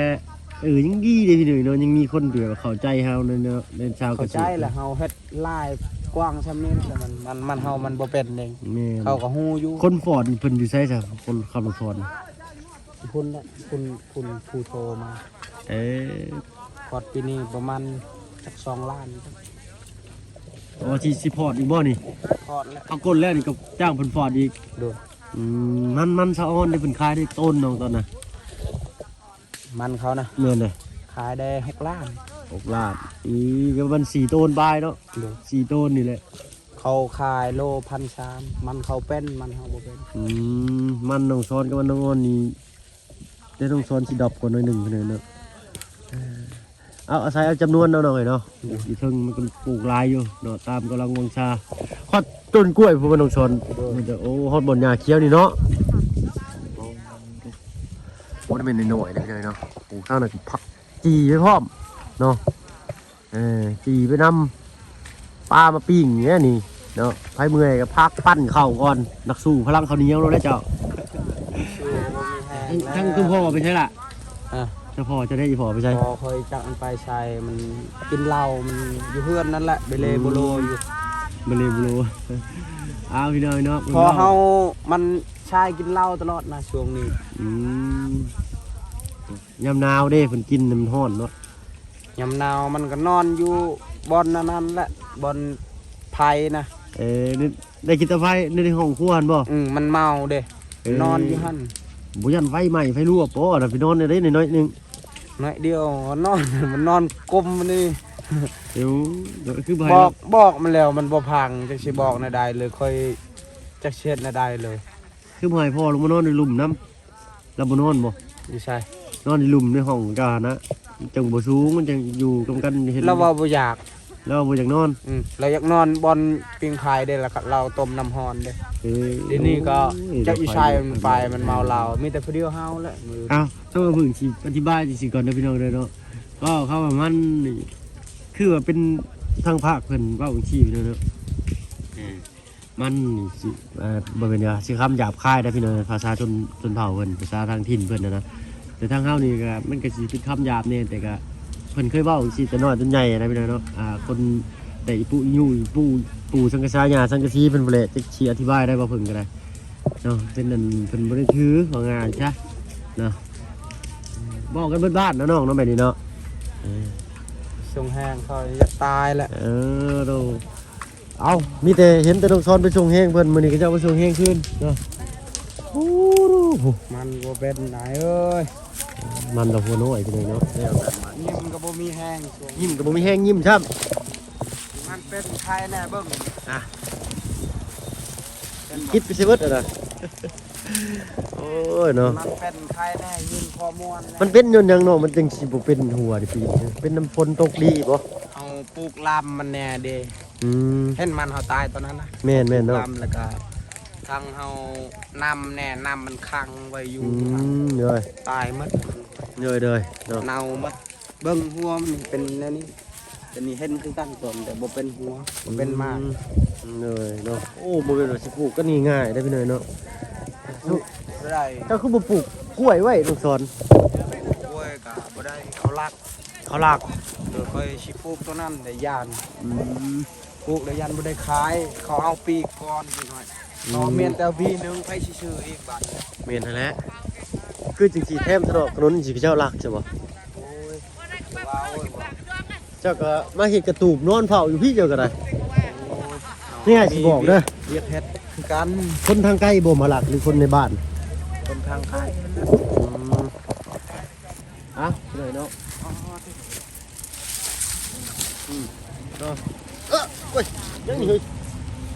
ເອີ ຍັງດີເດ້ພີ່ນ້ອງເນາະ ຍັງມີຄົນທີ່ແບບເຂົ້າໃຈເຮົາເນາະ ເປັນຊາວກະເສດ. ເຂົ້າໃຈແຫຼະ ເຮົາເຮັດຫຼາຍກວ້າງຊ່ຳນີ້ ແຕ່ມັນ ມັນ ມັນ ເຮົາມັນບໍ່ເປັນເດ້. ແມ່ນ. ເຂົາກໍຮູ້ຢູ່. ຄົນຟອດເພິ່ນຢູ່ໃສຊະ? ຄົນຂັບລົດຟອດ ພຸ້ນແຫຼະ ພຸ້ນ ພຸ້ນຜູ້ໂທມາ. ເອີ ຟອດປີນີ້ປະມານຈັກສອງລ້ານ. ອໍ ຊິ ຊິຟອດອີກບໍ່ນີ້? ຟອດແລ້ວ ເອົາກົ້ນແລ້ວນີ້ກໍຈ້າງເພິ່ນຟອດອີກ. ໂດຍ. ອືມ ມັນ ມັນສະອອນນີ້ເພິ່ນຂາຍໄດ້ໂຕນນ້ອງຕອນນະ? ມັນເຂົານະ? ແມ່ນເດ້. ຂາຍໄດ້ຫົກລ້ານ. ຫົກລ້ານ. ອືມ ກໍປະມານສີ່ໂຕນປາຍເນາະ? ໂດຍ. ສີ່ໂຕນນີ້ແຫຼະ. ເຂົາຂາຍໂລພັນສາມ ມັນເຂົາເປັນ ມັນເຮົາບໍ່ເປັນ. ອືມ ມັນນ້ອງສອນກັບມັນນ້ອງອອນນີ້ ແຕ່ນ້ອງສອນຊິດອບກວ່າໜ້ອຍໜຶ່ງເນາະ. ເອີ ເອົາ ອາໄສເອົາຈຳນວນເນາະນ້ອງເອີຍເນາະ. ໂດຍ. ຢູ່ເທິງມັນກໍປູກຫຼາຍຢູ່ເນາະ ຕາມກຳລັງວັງຊາ. ຮອດຕົ້ນກ້ວຍພຸ້ນບໍ່ນ້ອງສອນ? ໂດຍ. ໂອ້ ຮອດບ່ອນຫຍ້າຂຽວນີ້ເນາະ. ໂອ້ ບໍ່ໄດ້ແມ່ນນ້ອຍໆເດ້ເນາະ. ໂອ້ ທາງນັ້ນກໍຜັກຈີ່ໄວ້ພ້ອມເນາະ. ເອີ ຈີ່ໄປນຳ ປາມາປີ້ງແດ່ນີ້ເນາະ. ໃຜເມື່ອຍກໍພັກປັ້ນເຂົ້າກ່ອນ ນັກສູ້ພະລັງເຂົ້າໜຽວໂລດແຫຼະເຈົ້າ. ທາງ ທາງ ທາງພໍ່ໄປໃສລະ? ຮະ? ທາງພໍ່ເຈົ້າເດ້ ອີ່ພໍ່ໄປໃສ? ພໍ່ຂ້ອຍຈັກມັນໄປໃສ ມັນກິນເຫຼົ້າ ມັນຢູ່ເຮືອນນັ້ນແຫຼະ ເບເລໂບໂລຢູ່. ອືມ ເບເລໂບໂລ. ອ້າວ ພີ່ນ້ອງເນາະ ພໍ່ເຮົາມັນຊາຍກິນເຫຼົ້າຕະຫຼອດນະຊ່ວງນີ້. ອືມ ຍາມໜາວເດ້ ເພິ່ນກິນມັນຮ້ອນເນາະ. ຍາມໜາວມັນກໍນອນຢູ່ບ່ອນອັນນັ້ນແຫຼະ ບ່ອນໄຟນະ. ເອີ ນີ້ ໄດ້ກິນແຕ່ໄຟໃນຫ້ອງຄົວຫັ້ນບໍ່? ອືມ ມັນເມົາເດ້ ເອີ ນອນຢູ່ຫັ້ນ. ບໍ່ຢ້ານໄຟໄໝ້ໄຟລວກບໍ່? ນະ ໄປນອນໄດ້ໜ້ອຍໜຶ່ງ ໜ້ອຍດຽວນອນ ມັນນອນກົມນີ້. ເອີ ຄືບໍ່ໃຫ້ ບອກ ບອກມັນແລ້ວມັນບໍ່ຟັງ ຈັກຊິບອກແນວໃດເລີຍ ຂ້ອຍຈັກຊິເຮັດແນວໃດເລີຍ. ຄືບໍ່ໃຫ້ພໍ່ລົງມານອນຢູ່ລຸ່ມນຳ? ລາວບໍ່ນອນບໍ່? ຢູ່ໃສ? ນອນຢູ່ລຸ່ມໃນຫ້ອງການນະ ມັນຈັ່ງບໍ່ສູງ ມັນຈັ່ງຢູ່ນຳກັນ ເຫັນ ລາວວ່າບໍ່ຢາກ ລາວບໍ່ຢາກນອນ. ອືມ ລາວຢາກນອນບ່ອນປີ້ງຂາຍເດ້ ລາວຕົ້ມນ້ຳຮ້ອນເດ້. ເອີ ດຽວນີ້ກໍ ໂອ້ຍ ຈັກຢູ່ໃສ ລາວໄປ ມັນໄປ ມັນເມົາເຫຼົ້າ ມີແຕ່ຜູ້ດຽວເຮົາແຫຼະ. ອ້າວ ຖ້າວ່າເບິ່ງ ຊິອະທິບາຍຈັ່ງຊີ້ກ່ອນເດີພີ່ນ້ອງເດີເນາະ. ກໍເຂົາວ່າມັນນີ້ ຄືວ່າເປັນທາງພາກເພິ່ນເວົ້າຈັ່ງຊີ້ເນາະ. ອືມ ມັນນີ້ຊິ ເອີ ບໍ່ແມ່ນວ່າຊິຄຳຫຍາບຄາຍເດ້ພີ່ນ້ອງ ພາສາຊົນ ຊົນເຜົ່າເພິ່ນ ພາສາທາງຖິ່ນເພິ່ນນະນະ. ແຕ່ທາງເຮົານີ້ກໍ ມັນກໍຊິເປັນຄຳຫຍາບແດ່ ແຕ່ກໍເພິ່ນເຄີຍເວົ້າຈັ່ງຊີ້ແຕ່ນ້ອຍຈົນໃຫຍ່ນະພີ່ນ້ອງເນາະ. ອ່າ ຄົນແຕ່ອີ່ປູ່ອີ່ຍູ່່ ອີ່ປູ່ ປູ່ສັງກະສາ ຍ່າສັງກະສີເພິ່ນພຸ້ນແຫຼະ ຈັກຊິອະທິບາຍໄດ້ບໍ່ ເພິ່ນກໍໄດ້ເນາະ. ເປັນອັນ ເພິ່ນບໍ່ໄດ້ຖື ວ່າງ່າຍຊະເນາະ. ເວົ້າກັນເບິດບ້ານເນາະນ້ອງເນາະ ແບບນີ້ເນາະ. ເອີ ສົ່ງແຮງ ຂ້ອຍຢາກຕາຍແຫຼະ. ເອີ ໂດ ເອົາ ມີແຕ່ເຫັນແຕ່ນ້ອງຊອນໄປສົ່ງແຮງເພິ່ນ ມື້ນີ້ກໍເຈົ້າໄປສົ່ງແຮງຄືນເນາະ. ໂອ້ ມັນບໍ່ເປັນນາຍເອີຍ ມັນລະຫົວນ້ອຍພີ່ນ້ອງເນາະ. ແລ້ວກໍມັນຍິ້ມກໍບໍ່ມີແຮງ ຍິ້ມກໍບໍ່ມີແຮງຍິ້ມຊ້ຳ. ມັນເປັນໄຂ້ແນ່ເບິ່ງ ອ່ະ ຄິດໄປຊິເບິດຫັ້ນນະ. ໂອ້ຍເນາະ ມັນເປັນໄຂ້ແນ່ ຍິງຄໍມ່ວນແນ່. ມັນເປັນຍ້ອນຫຍັງເນາະ ມັນຈຶ່ງຊິບໍ່ເປັນຫົວເດປີນີ້? ເປັນນຳຝົນຕົກດີບໍ່? ເຮົາປູກລຳມັນແນ່ເດ້. ອືມ ເຫັນມັນເຮົາຕາຍຕອນນັ້ນນະ. ແມ່ນໆເນາະ ປູກລຳ ແລ້ວກະທາງເຮົານຳແນ່ ນຳມັນຂັງໄວ້ຢູ່. ອືມ ໂດຍ ຕາຍໝົດ. ໂດຍໆເນາະ ເນົ່າໝົດ. ເບິ່ງຫົວມັນເປັນແນວນີ້ ແຕ່ນີ້ເຫັນຄືກັນຕອນ ແຕ່ບໍ່ເປັນຫົວ ບໍ່ເປັນໝາກ. ອືມ ໂດຍເນາະ. ໂອ້ ບໍ່ແມ່ນວ່າຊິປູກກັນງ່າຍໆເດ້ພີ່ນ້ອງເນາະ. ປູກບໍ່ໄດ້. ເຈົ້າຄືບໍ່ປູກກ້ວຍໄວ້ ນ້ອງສອນ? ກ້ວຍກໍບໍ່ໄດ້ ເຂົາລັກ. ເຂົາລັກ. ໂດຍ ຂ້ອຍຊິປູກຕົວນັ້ນແຫຼະ ຢ້ານ. ອືມ ປູກແລ້ວຢ້ານບໍ່ໄດ້ຂາຍ ເຂົາເອົາປີກກ່ອນ. ອືມ ເຂົາແມ່ນແຕ່ປີໜຶ່ງ ໃຜຊິຊື້ອີກບາດນີ້? ແມ່ນຫັ້ນແຫຼະ ຄືຈັ່ງຊິແຖມຖະໜົນ ເຂົາເຈົ້າລັກຊະບໍ່? ໂອ້ຍ ວ່າໂອ້ຍ ເຈົ້າກໍມາເຮັດກະຕູບນອນເຝົ້າຢູ່ພີ້ ເຈົ້າກໍໄດ້. ໂອ້ຍ ນີ້ຊິບອກເດີ ວຽກເຮັດຄືກັນ. ຄົນທາງໄກບໍ່ມາລັກ ຫຼືຄົນໃນບ້ານ? ຄົນທາງໄກ. ອືມ ອ່ະ ເລີຍເນາະ. ອືມ ເນາະ. ເອີ ໂອ້ຍ ຍັງນີ້ເຮີ້ຍ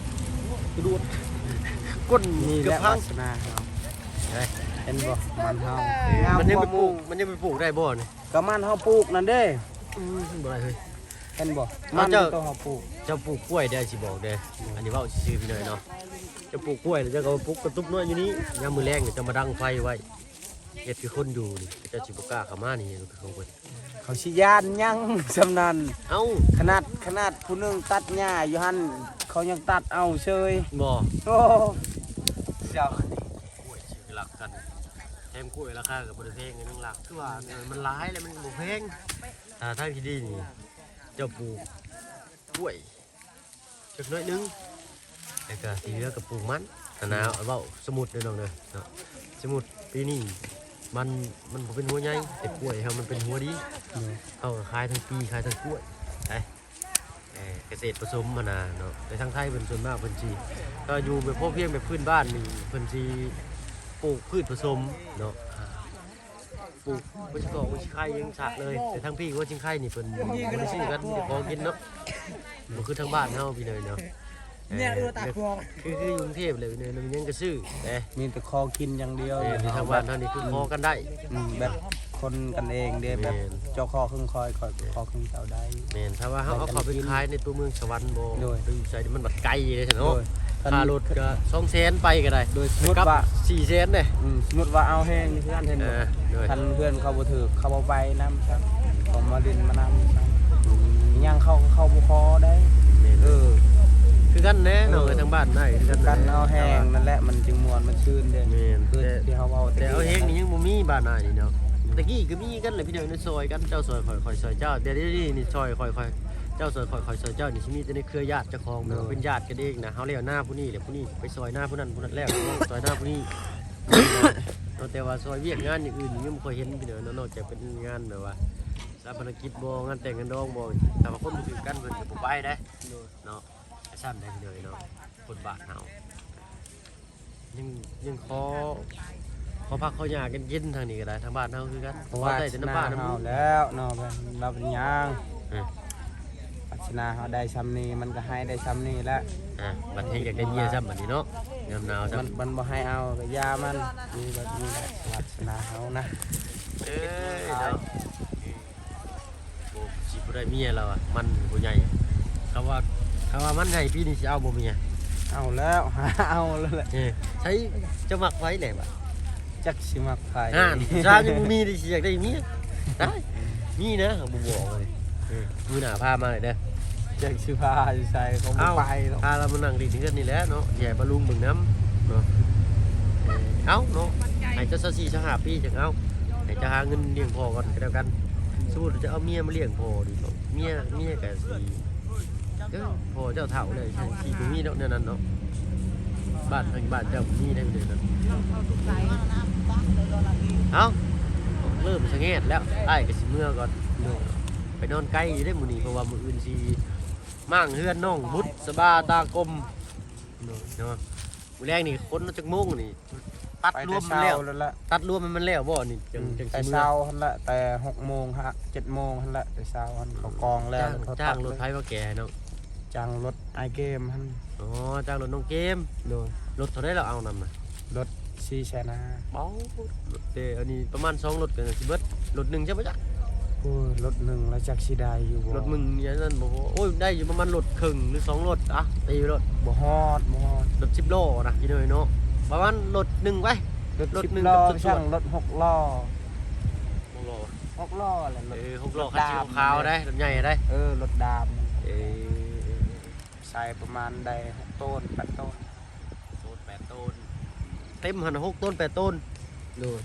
ກະໂດດ ກົ້ນ ນີ້ແຫຼະວັດສະນາເຮົາ. ເອີ ເຫັນບໍ່ ມັນເຮົາ ມັນຍັງໄປປູກ ມັນຍັງໄປປູກໄດ້ບໍ່ນີ້? ກໍມັນເຮົາປູກນັ້ນເດ້. ອືມ ບໍ່ໄດ້ເຮີ້ຍ ເຫັນບໍ່ ມັນ ເຈົ້າ ໂຕເຮົາປູກ. ເຈົ້າປູກກ້ວຍເດີ ຊິບອກເດີ ອັນນີ້ເວົ້າຊື່ໆ ພີ່ນ້ອງເນາະ. ເຈົ້າປູກກ້ວຍແລ້ວ ເຈົ້າກໍມາປຸກກະຕຸບນ້ອຍຢູ່ນີ້ ຍາມມື້ແລງນີ້ ເຈົ້າມາດັງໄຟໄວ້. ເຮັດຄືຄົນຢູ່ນີ້ ເຂົາເຈົ້າຊິບໍ່ກ້າເຂົ້າມານີ້ ເຂົາເບິ່ງ ເຂົາຊິຢ້ານຫຍັງສ່ຳນັ້ນ. ເອົ້າ ຂະໜາດ ຂະໜາດຜູ້ໜຶ່ງຕັດຫຍ້າຢູ່ຫັ້ນ ເຂົາຍັງຕັດເອົາເຊີຍ. ບໍ່ ໂອ້ ເຈົ້າ ກ້ວຍຊິລັກກັນ ແຖມກ້ວຍລາຄາກໍບໍ່ໄດ້ແພງ ຍັງລັກ ຄືວ່າມັນຫຼາຍແລ້ວມັນບໍ່ແພງ. ຖ້າທາງທີ່ດີນີ້ ເຈົ້າປູກກ້ວຍ ຈັກໜ້ອຍໜຶ່ງ ແລ້ວກໍທີ່ເຫຼືອກໍປູກມັນຫັ້ນນະ. ອືມ ເວົ້າສົມມຸດເດີນ້ອງເດີເນາະ ສົມມຸດປີນີ້ມັນ ມັນບໍ່ເປັນຫົວໃຫຍ່ ແຕ່ກ້ວຍເຮົາມັນເປັນຫົວດີ. ໂດຍ ເຮົາກໍຂາຍທັງປີ ຂາຍທັງກ້ວຍ ໄປ ເອີ ກະເສດປະສົມຫັ້ນນະເນາະ. ແຕ່ທາງໄທເພິ່ນສ່ວນມາກເພິ່ນຊິ ກໍຢູ່ແບບພໍພຽງແບບພື້ນບ້ານນີ້ ເພິ່ນຊິປູກພືດປະສົມເນາະ. ປູກຫົວຊິງກອກ ຫົວຊິງໄຄ ຫຍັງສັກເລີຍ. ແຕ່ທາງພີ້ຫົວຊິງໄຄນີ້ເພິ່ນບໍ່ໄດ້ຊື້ກັນ ມີແຕ່ຂໍກິນເນາະ ບໍ່ຄືທາງບ້ານເຮົາພີ່ນ້ອງເນາະ. ເອີ ຄື ຄືຢູ່ກຸງເທບແຫຼະພີ່ນ້ອງ ມັນຫຍັງກໍຊື້ເດ້ ມີແຕ່ຂໍກິນຢ່າງດຽວ. ແມ່ນ ຢູ່ທາງບ້ານເຮົານີ້ຄືຂໍກັນໄດ້. ອືມ ແບບຄົນກັນເອງເດ້ ແມ່ນ ແບບເຈົ້າຂໍເຄິ່ງຂ້ອຍ ຂ້ອຍກໍຂໍເຄິ່ງເຈົ້າໄດ້. ແມ່ນ ຖ້າວ່າເຮົາເອົາເຂົ້າໄປຂາຍໃນຕົວເມືອງສະຫວັນບໍ່ ໂດຍ ຫຼືໃສ ມັນບັດໄກເດ້ເນາະ. ໂດຍ ຄ່າລົດກໍສອງແສນໄປກໍໄດ້. ໂດຍ ສົມມຸດວ່າ ສີ່ແສນເດ້. ອືມ ສົມມຸດວ່າເອົາແຮງເພື່ອນ ເຫັນບໍ່? ເອີ ໂດຍ ຄັນເພື່ອນເຂົາບໍ່ຖືກ ເຂົາບໍ່ໄປນຳຊ້ຳ ເຂົາມາຫຼິ້ນມານຳຊ້ຳ ຫຍັງເຂົາ ເຂົາບໍ່ຂໍໄດ້. ແມ່ນ ເອີ ຄືກັນແຫຼະເນາະ ເອີ ທາງບ້ານໄດ້ຄືກັນ ເອົາແຮງນັ້ນແຫຼະ ມັນຈຶ່ງມ່ວນມັນຊື່ນເດ້. ແມ່ນ ຄືທີ່ເຮົາເວົ້າ ແຕ່ເອົາແຮງນີ້ຍັງບໍ່ມີບ້ານອ້າຍນີ້ເນາະ. ອືມ ແຕ່ກີ້ກໍມີກັນແຫຼະພີ່ນ້ອງ ຊ່ອຍກັນ ເຈົ້າຊ່ອຍຂ້ອຍ ຂ້ອຍຊ່ອຍເຈົ້າ. ແຕ່ດຽວນີ້ນີ້ ຊ່ອຍຂ້ອຍ ຂ້ອຍ ເຈົ້າຊ່ອຍຂ້ອຍ ຂ້ອຍຊ່ອຍເຈົ້ານີ້ ຊິມີແຕ່ໃນເຄືອຍາດເຈົ້າຂອງ ໂດຍ ເປັນຍາດກັນເອງນະ. ເຮົາແລ້ວນາຜູ້ນີ້ແລ້ວ ຜູ້ນີ້ໄປຊ່ອຍນາຜູ້ນັ້ນ ຜູ້ນັ້ນແລ້ວຊ່ອຍນາຜູ້ນີ້ ເນາະ. ແຕ່ວ່າຊ່ອຍວຽກງານຢ່າງອື່ນນີ້ຍັງບໍ່ຄ່ອຍເຫັນພີ່ນ້ອງເນາະ ນອກຈາກເປັນງານແບບວ່າຊາປະນະກິດບໍ່ ງານແຕ່ງງານດອງບໍ່. ຖ້າວ່າຄົນບໍ່ຖືກກັນ ເພິ່ນກໍບໍ່ໄປເດ້. ໂດຍ ເນາະ ຊັ້ນໄດ້ພີ່ນ້ອງເນາະ. ຄົນບ້ານເຮົາ ຍັງ ຍັງຂໍ ຂໍຜັກຂໍຫຍ້າກັນກິນທາງນີ້ກໍໄດ້ ທາງບ້ານເຮົາຄືກັນ ເພາະວ່າໄດ້ແຕ່ນ້ຳຟ້ານ້ຳບຸນແລ້ວເນາະ ເຮົາເປັນຫຍັງ ເອີ ວາດສະໜາເຮົາໄດ້ຊ່ຳນີ້ ມັນກໍໃຫ້ໄດ້ຊ່ຳນີ້ແຫຼະ ອ່າ ບັດເຮັດຢາກໄດ້ເມຍຊ້ຳບັດນີ້ເນາະ ຍາມໜາວຊ້ຳ ມັນ ມັນບໍ່ໃຫ້ເອົາກໍຢ່າມັນ ມີແບບນີ້ແຫຼະ ວາດສະໜາເຮົານະ ເອີຍເນາະ. ໂອ້ ຊິບໍ່ໄດ້ເມຍແລ້ວອະ ມັນບໍ່ໃຫຍ່ ຄຳວ່າ ຄຳວ່າມັນໃຫຍ່ປີນີ້ຊິເອົາບໍ່ເມຍ ເອົາແລ້ວ ເອົາແລ້ວແຫຼະ ເອີ ໃສ ເຈົ້າມັກໃຜແຫຼະບາດ ຈັກຊິມັກໃຜ ຫັ້ນ ຜູ້ສາວຍັງບໍ່ມີ ຊິຢາກໄດ້ເມຍ ຕາຍ ມີນະ ເຮົາບໍ່ບອກເລີຍ ເອີ ມື້ໜ້າພາມາເລີຍເດີ ຈັກຊິພາຢູ່ໃສ ເຂົາບໍ່ໄປດອກ ພາລາວມານັ່ງຫຼິ້ນເຮືອນນີ້ແຫຼະເນາະ ຊິໃຫ້ປ້າລຸງເບິ່ງນຳເນາະ ເອີ ເອົາເນາະ ໃຫ້ເຈົ້າຊາວສີ່ ຊາວຫ້າປີຈັ່ງເອົາ ໃຫ້ເຈົ້າຫາເງິນລ້ຽງພໍ່ກ່ອນກໍແລ້ວກັນ ສົມມຸດວ່າຈະເອົາເມຍມາລ້ຽງພໍ່ນີ້ເນາະ ເມຍ ເມຍກໍຊິ ເອີ ພໍ່ເຈົ້າເຖົ້າແລ້ວ ຊິ ຊິບໍ່ມີດອກແນວນັ້ນເນາະ ບ້ານທາງບ້ານເຈົ້າບໍ່ມີໄດ້ເລີຍນະ ເອົ້າ ເລີ່ມສະແງດແລ້ວ ອ້າຍກໍຊິເມືອກ່ອນ ໂດຍ ໄປນອນໄກຢູ່ເດ້ມື້ນີ້ ເພາະວ່າມື້ອື່ນຊິມ້າງເຮືອນນ້ອງບຸດສະບາຕາກົມ ໂດຍ ເນາະ ມື້ແລງນີ້ຄົນມາຈັກໂມງນີ້ ຕັດລວມມັນແລ້ວ ຕັດລວມໃຫ້ມັນແລ້ວບໍ່ນີ້ ຈັ່ງ ອືມ ຈັ່ງຊິເມືອ ແຕ່ເຊົ້າຫັ້ນແຫຼະ ແຕ່ຫົກໂມງ ເຈັດໂມງຫັ້ນແຫຼະ ແຕ່ເຊົ້າຫັ້ນ ເຂົາກອງແລ້ວ ຈ້າງ ຈ້າງລົດໃຜມາແກ່ໃຫ້ນ້ອງ ຈ້າງລົດອ້າຍເກມຫັ້ນ ອໍ ຈ້າງລົດນ້ອງເກມ ໂດຍ ລົດເທົ່າໃດລາວເອົານຳນະ ລົດສີ່ແສນຫ້າ ເອົ້າ ລົດເຕ ອັນນີ້ປະມານສອງລົດກໍຊິເບິດ ລົດໜຶ່ງຈັກບໍ່ຈັກ ໂອ້ຍ ລົດໜຶ່ງລະຈັກຊິໄດ້ຢູ່ບໍ່ ລົດໜຶ່ງນີ້ນັ້ນບໍ່ ໂອ້ຍ ໄດ້ຢູ່ປະມານລົດເຄິ່ງ ຫຼື ສອງລົດ ອະ ຕີລົດ ບໍ່ຮອດ ບໍ່ຮອດ ລົດສິບລໍ້ນະ ພີ່ນ້ອງເນາະ ປະມານລົດໜຶ່ງໄວ້ ລົດສິບລໍ້ ລົດໜຶ່ງກັບລົດ ຈັ່ງລົດຫົກລໍ້ ຫົກລໍ້ ຫົກລໍ້ແຫຼະ ເອີ ຫົກລໍ້ ຄັນສີຂາວໄດ໋ ລົດໃຫຍ່ໄດ໋ ເອີ ລົດດຳ ເອີ ໃສ່ປະມານໄດ້ຫົກໂຕນ ແປດໂຕນ ໂຕນ ແປດໂຕນ ເຕັມຫັ້ນ ຫົກໂຕນ ແປດໂຕນ ໂດຍ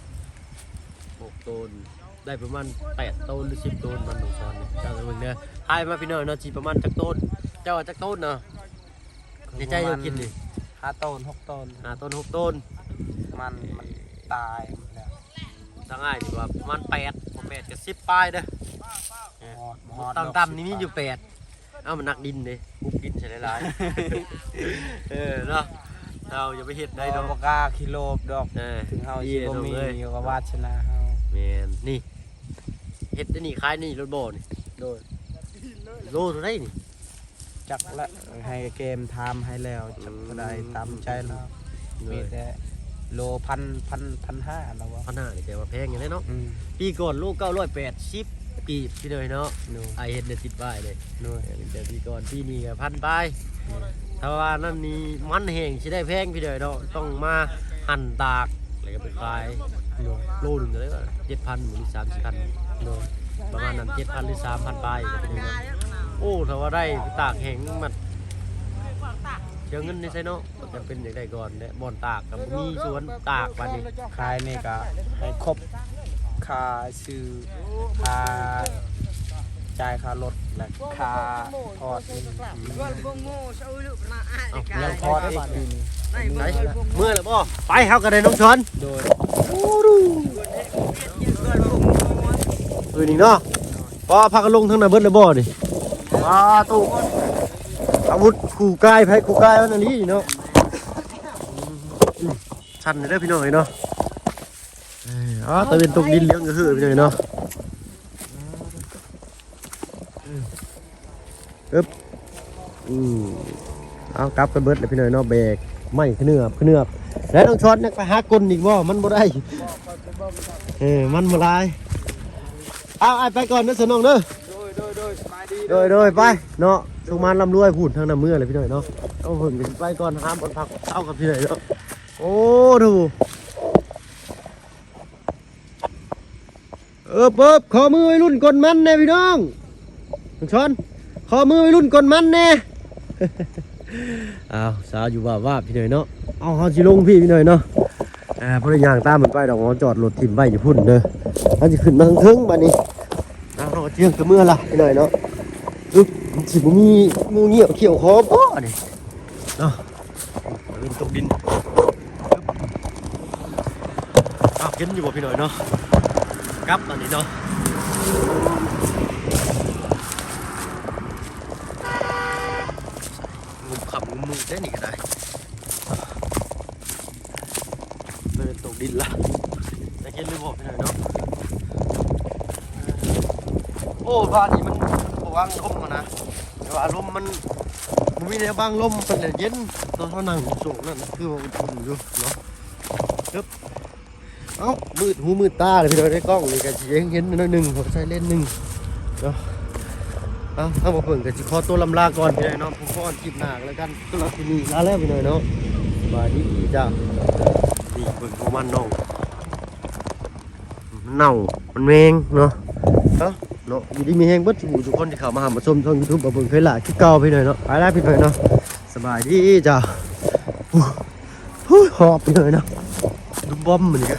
ຫົກໂຕນ ໄດ້ປະມານແປດໂຕນ ຫຼື ສິບໂຕນ ມັນຕ້ອງສອນນີ້ ເຈົ້າເບິ່ງເດີ ທາຍມາ ພີ່ນ້ອງເນາະ ຊິປະມານຈັກໂຕນ ເຈົ້າວ່າຈັກໂຕນເນາະ ໃນໃຈເຈົ້າຄິດນີ້ ຫ້າໂຕນ ຫົກໂຕນ ຫ້າໂຕນ ຫົກໂຕນ ມັນ ມັນຕາຍໝົດແລ້ວ ທາງອ້າຍນີ້ວ່າປະມານແປດ ບໍ່ແປດກໍສິບປາຍເດີ ບໍ່ຮອດ ບໍ່ຮອດ ຕ່ຳໆນີ້ມີຢູ່ແປດ ເອົ້າ ມັນໜັກດິນເດ້ ປຸກດິນໃສ່ຫຼາຍໆ ເອີ ເນາະ ເຮົາຢ່າໄປເຮັດໄດ້ດອກ ບໍ່ກ້າຂີ້ໂລບດອກ ເອີ ເຖິງເຮົາຊິບໍ່ມີກໍວາດສະໜາເຮົາ ແມ່ນ ນີ້ ເຮັດໄດ້ນີ້ ຂາຍນີ້ລົດບໍ່ນີ້ ໂດຍ ໂລເທົ່າໃດນີ້ ຈັກລະ ໃຫ້ເກມຖາມໃຫ້ແລ້ວ ຈັກເທົ່າໃດ ອືມ ຕາມໃຈລາວ ໂດຍ ມີແຕ່ໂລພັນ ພັນ ພັນຫ້າລະວ່າ ພັນຫ້ານີ້ແປວ່າແພງຢູ່ເດ້ເນາະ ອືມ ປີກ່ອນໂລເກົ້າຮ້ອຍແປດສິບກີບ ພີ່ນ້ອງເນາະ ໂດຍ ອ້າຍເຫັນໄດ້ຕິດປ້າຍເດ້ ໂດຍ ເອີ ແຕ່ປີກ່ອນ ປີນີ້ກໍພັນປາຍ ໂດຍ ຖ້າວ່ານັ້ນນີ້ມັນແຮງຊິໄດ້ແພງ ພີ່ນ້ອງເນາະ ຕ້ອງມາ ຫັ້ນຕາກ ແລ້ວກໍໄປຂາຍ ໂດຍ ໂລໜຶ່ງກໍໄດ້ວ່າເຈັດພັນ ຫຼື ສາມສີ່ພັນ ໂດຍ ປະມານນັ້ນ ເຈັດພັນ ຫຼື ສາມພັນປາຍກໍເປັນເງິນ ໂອ້ ຖ້າວ່າໄດ້ຕາກແຫ້ງມັນ ເສຍເງິນນີ້ໃສ່ເນາະ ຈຳເປັນຢາກໄດ້ກ່ອນແຫຼະ ບ່ອນຕາກກໍບໍ່ມີສວນຕາກປານນີ້ ຂາຍນີ້ກໍໃຫ້ຄົບຄ່າຊື້ ຄ່າ ຈ່າຍຄ່າລົດ ແລະ ຄ່າທອດ ເອົາ ຍັງທອດອີກຢູ່ນີ້ ໄປ ເມືອແລ້ວບໍ່? ໄປ ເຮົາກໍໄດ້ນ້ອງຊອນ ໂດຍ ເອີ ນີ້ເນາະ ພໍພາກັນລົງທາງນັ້ນເບິດແລ້ວບໍ່ນີ້? ປາໂຕ ອາວຸດຄູ່ກາຍ ໃຜຄູ່ກາຍມັນອັນນີ້ເນາະ ສັ່ນເດີພີ່ນ້ອງເອີຍເນາະ ເອີ ຕາເວັນຕົກດິນເຫຼືອງກະເຮີພີ່ນ້ອງເນາະ ອຶບ ອືມ ເອົາ ກັບກັນເບິດແລ້ວພີ່ນ້ອງເນາະ ແບກໄມ້ຂະເໜືອບຂະເໜືອບ ແລ້ວນ້ອງຊອນຍັງໄປຫາກົນອີກບໍ່? ມັນບໍ່ໄດ້ ເອີ ມັນບໍ່ຫຼາຍ ເອົາ ອ້າຍໄປກ່ອນເດີສະນ້ອງເດີ ໂດຍ ໂດຍ ໂດຍ ສະບາຍດີ ໂດຍ ໂດຍ ໄປເນາະ ໂຊກໝານລ່ຳລວຍ ພຸ້ນທາງໜ້າເມືອແຫຼະພີ່ນ້ອງເນາະ ເອົາ ເພິ່ນກໍຊິໄປກ່ອນ ຫາບ່ອນພັກເຊົາກັບພີ່ນ້ອງເນາະ ໂອ້ ໂດ ເອີບ ເອີບ ຂໍມືໄວລຸ້ນກົນມັນແດ່ພີ່ນ້ອງ ນ້ອງຊອນ ຂໍມືໄວລຸ້ນກົນມັນແດ່ ອ້າວ ສາວຢູ່ວ່າວໆ ພີ່ນ້ອງເນາະ ເອົາ ເຮົາຊິລົງພີ້ພີ່ນ້ອງເນາະ ອ່າ ບໍ່ໄດ້ຍ່າງຕາມມັນໄປດອກ ເຮົາຈອດລົດຖິ້ມໄວ້ຢູ່ພຸ້ນເດີ ເຮົາຊິຂຶ້ນມາທາງເທິງບາດນີ້ ເຮົາກໍຈະເຮືອງກະເມືອລະພີ່ນ້ອງເນາະ ອຶບ ມັນຊິບໍ່ມີງູງຽວຂ້ຽວຄໍບໍ່ນີ້ເນາະ ຕາເວັນຕົກດິນ ອ້າວ ເຫັນຢູ່ບໍ່ພີ່ນ້ອງເນາະ ກັບອັນນີ້ເນາະ ງຸ່ມຄ່ຳງຸ່ມມື ເດ້ນີ້ກໍໄດ້ ເລີຍຕົກດິນລະ ໄດ້ເຫັນຫຼືບໍ່ພີ່ນ້ອງເນາະ? ໂອ້ ບ້ານນີ້ມັນບໍ່ບັງລົມຫັ້ນນະ ແຕ່ວ່າລົມມັນບໍ່ມີແນວບັງລົມ ເປັນແນວເຢັນ ຕອນເຮົານັ່ງຢູ່ໂຊກນັ້ນ ຄືວ່າອຸ່ນໆຢູ່ເນາະ. ເອົ້າ ມືດຫູມືດຕາເລີຍພີ່ນ້ອງ ໃນກ້ອງນີ້ກໍຊິເຫັນໜ້ອຍໜຶ່ງ ເພາະໃຊ້ເລນໜຶ່ງເນາະ. ເອົ້າ ທາງບ່າວເຜິ້ງກໍຊິຂໍຕົວລຳລາກ່ອນພີ່ນ້ອງເນາະ ພົບກັນຄລິບໜ້າກໍແລ້ວກັນ ສຳລັບຄລິບນີ້ລາແລ້ວພີ່ນ້ອງເນາະ ສະບາຍດີເຈົ້າ. ນີ້ເບິ່ງຂອງມັນນ້ອງ ມັນເນົ່າ ມັນແມງເນາະ ເນາະ ເນາະ ຢູ່ດີມີແຮງເບິດສູ່ຜູ້ສູ່ຄົນທີ່ເຂົ້າມາຫາມາຊົມຊ່ອງຢູທູບບ່າວເຜິ້ງເຄີຍຫຼ້າຄືເກົ່າພີ່ນ້ອງເນາະ. ໄປລະພີ່ນ້ອງເນາະ ສະບາຍດີເຈົ້າ. ຫູ ຫອບເລີຍເນາະ ດຸມບອມມື້ນີ້ກໍ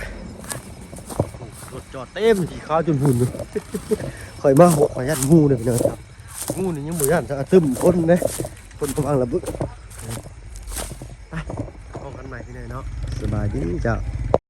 ລົດຈອດເຕັມ ຂີ້ຂາວຈົນຫຸ່ນຢູ່. ຂ້ອຍມາ ຂ້ອຍຢ້ານງູເດ້ພີ່ນ້ອງ ງູນີ້ຍັງບໍ່ຢ້ານ ຈະຕື່ມຄົນເດ້ ຄົນປະມານລະບຶກ. ໄປ ພໍ້ກັນໃໝ່ພີ່ນ້ອງເນາະ ສະບາຍດີເຈົ້າ.